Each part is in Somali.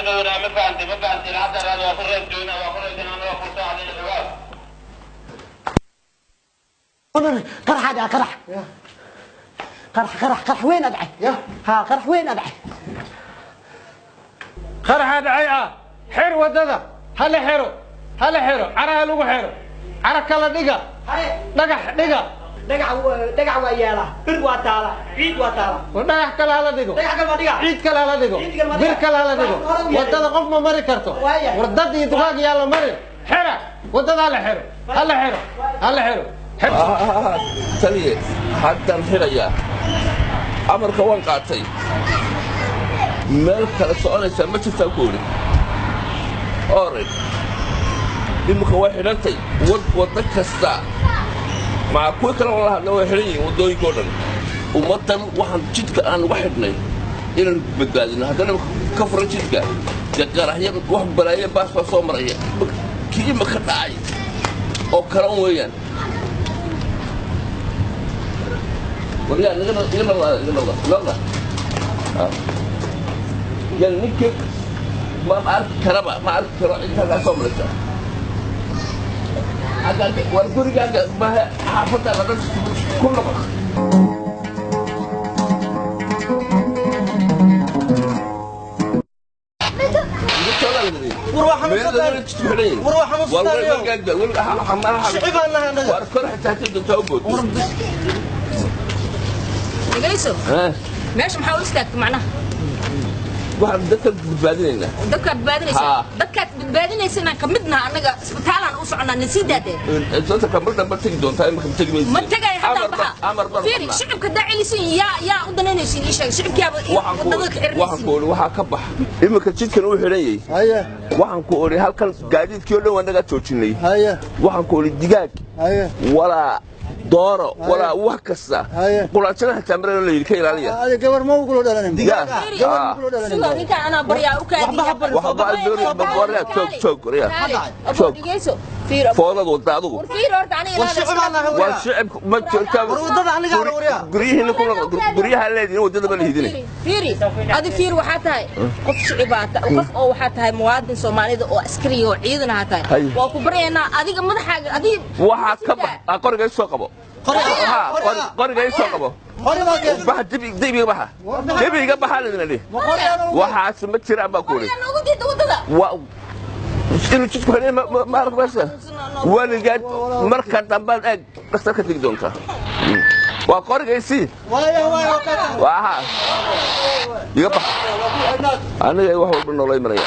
Dhowraa, ma fahantay? Ma fahantay? Lacagta raadi, waa ku reeb joogna, waa ku reeb joogna, waa ku soo ogaal. قرح هذا، قرح قرح قرح قرح، وين ادعي؟ ها، قرح، وين ادعي؟ Qaraxa dhacay ah, xir waddada, ha la xiro, ha la xiro, cara ha lagu xiro, cara kala dhiga, dhagax dhiga. Dhagax, dhagax waa yaala, bir waa taala, ciid waa taala. War dhagax kale hala dhigo. Dhagax kale waa dhiga. Ciid kale hala dhigo. Ciid kale waa dhiga. Bir kale hala dhigo. Wax hore u yahay. Waddada qof ma mari karto. Waaya. War dad iyo dugaag yaa la marin. Xira waddada, ha la xiro, ha la xiro, ha la xiro. Taliye, haddaan xirayaa, amarka waan qaatay, meel kale soconaysaa ma jirtaan ku idhi. Ore imika way xidhantay waddo kasta, maca kuwii kale oo la hadla, way xidhan yihiin waddooyinka o dhan. Ummaddan waxaan jidka aan uga xidhnay inaan badbaadino. Haddana ka furan jidka, dee qaraxyo, wax balaayo baas baa soo maraya, kii imika dhacay oo kale un weeyaan. Waryaa, iga noqda, iga noqda, noqda. Yani ninka ma arki karaba, ma arki karo cid halkaa soo maraysa. War gurigaaga maha, xaafaddaada dhan ku noqo. War waa xanuunsan. War waa xanuunsan. Shicib baan nahay annaga. War kor xitaa haddii doontaa u boodto. Dhegayso, meesha maxaa u istaagtay macnaha? Waxaan dadka badbaadinaynaa. Dadkaad badbaadinaysa? Haa. Dadkaad badbaadinaysa inaan ka mid naha, annaga isbitaalaan u soconaa, na sii daadee. Sababta kamar damba tegi doontaa, imika tegi maysid. Ma tagay haddaan Amar baxa. Amar baan Fiiri, qabnaa. shicibka daa celisiin, yaa u danaynaysiin? Ii sheeg, shicibkiyaaba Waxaan ku wadada ka waxaan xiranaysiin. ku ori waxaa ka bax, imika jidkan uu xidhan yahay. Haye. Waxaan ku ori halkan gaadiidkii oo dhan waa naga joojinay. Haye. Waxaan ku ori digaag Haye. walaa dooro walaa wax kasta. Haye. Quraajada xitaa marana la yidhi ka ilaaliya. Adi gabar ma ugula dhalanin? Yaa. Gabar ma ugula dhalanin? Sidoo ninkaan anaa baryaa u kaadiya. Waxba ha barin. Waxba ha barin, waryaa, joog, joog, waryaa. Joog. Dhegayso, fiir. Foodad wadda adigu. War fiir horta, aniga War shicib baan nahay. War Waryaa. shicibku ma joogtaa. War waddada aniga ana, waryaa. Guryihiina ku noqo, guryaha leediin, waddada ma lihidine. Fiiri, adi fiir, waxaa tahay qof shicibaa, qof oo waxaa tahay muwaadin Soomaalida oo askari oo ciidan ahaa tahay. Hay. Waa ku baryaynaa, adiga madaxaaga adiga. Waxaa ka bax, qoriga isoo qabo. Qoriga. Ha, qoriga isoo qabo. Qoriga keen. Baxa, dib dib iga baxa, dib iga baxa lidina dhih. Waxaas ma jiraan baa ku idhi. Qorigaa noogu diida waddada. Waa inuu jidku xidhay, ma arag meesha weligaad. Marka dambaad eeg dhakhtar ka tegi doontaa. Waa qorigaysii. Waaya, waaya. Waa aha, iga bax, aniga wax walba noolay maraya.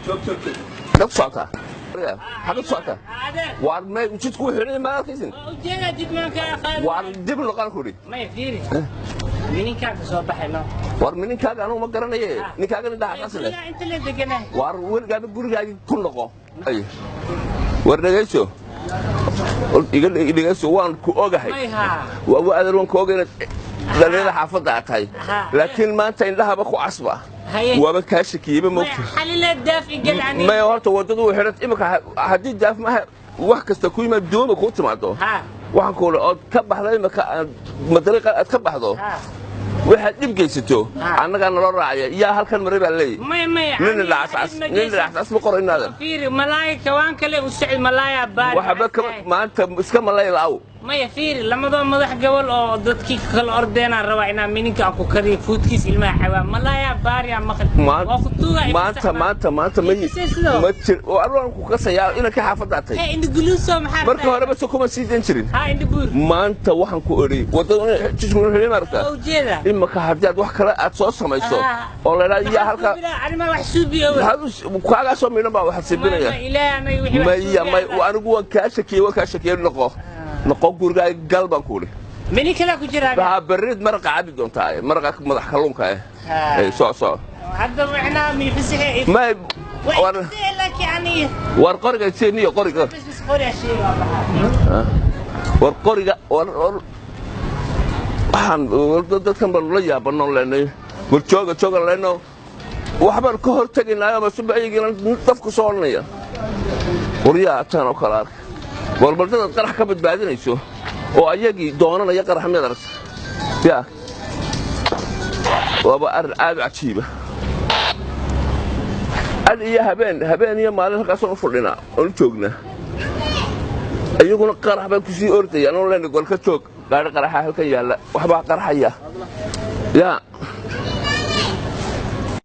Joog, joog, joog. Xagad ku socotaa? Xagad ku socotaa? Waar me jidku wuu xidhay, ma arkaysin? Ujeeda jidmaanka aqaan. Waar dib noqon ku idhi. May, fiiri, mininkaan ka soo baxay no. War ninkaaga anugu ma garanaye, ninkaaga indhaha qasle. Gurigaa inta la deganahay. Waar weligaaba gurigaagii ku noqo. Ay. War dhegayso. War iga dhegayso, waan ku ogahay. May haa. Waa adeer, waan ku ogay inaad dhalinyarada xaafadda aad tahay. Ha. Laakiin maanta indhahaba ku casba. Haye. Waaba kaa shakiyeyba. May Moogta xalila daaf igal ani. Maya, horta waddadu way xidhan imika. Haddii daaf maaha, wax kasta ku yimaad, dooma kuu timaado. Ha. Waxaan ku ohi ood ka baxda imika aad madariiqa aad ka baxdo, Ha. waxaad dhib geysato, Ha. annagaa naloo raacaya, yaa halkan maray baa leeyahy. May, may. Nin dhacascas, nin dhacascas ma qoro inaadan. Fiiri, malaaya kawaan kale u socod, malaaya baari. Waxba kama maanta, iska malay la'aw. Maya, fiiri, lamadoo madax gobol oo dadkii kala ordeenaan rabaa inaan mininka aan ku kariyo, fuudkiis ilmaha xawaa, malaaya baariyaa maqal. Waa ku tuugaa. Maanta, maanta, maanta ma ma jir oo arwaan ku kasayaa inanka xaafadda atay. Hee, indhaguluuso maxaa? Marka horeba se kuma sii dan jirin. Ha, indhabuur. Maanta waxaan ku odhi waddada jidku xidhay, maaragta? Ujeeda. Imika haddii aad wax kale aad soo samayso oo la idhaa yaa halka arrimaa wax suubiyo. Maxaad kaagaa soo miidhan baa waxaad siibinaya. Ilaahay anaga wixii wax maya may suubiya. Anigu waan kaa shakiyey, waan kaa shakiyey. Noqo, noqo gurigaaga gal baan ku idhi. Minin kale ku jiraa. Waxaa berrid maraqa cabi doontaa, maraqa madax kalluunka eh. Ee, soo soo. Hadda macnaha miifisixe. May war laakiin aniga war qoriga seeniyo qoriga. Bas bas, qori shay waa baxaa. War qoriga, war war, waxaan war dadkan baan la yaabano leenay, war jooga, jooga leenno, waxbaan ka hor tegaynaayo ama suba iyagiina dafku soo odhanaya. Waryaa, tan oo kale ark, war bal dadaad qarax ka badbaadinayso. Oo ayagii doonanaya qarax, miyaad aragta? Ya, waaba arrin aad u cajiiba. Ad iyo habeen, habeen iyo maalin halkaasaan u fadhinaa oon u joognaa, iyaguna qarax bay ku sii ordayaan. Oo leenay, gol ka joog, gaari qaraxa halkan yaalla, waxbaa qarxaya. Ya.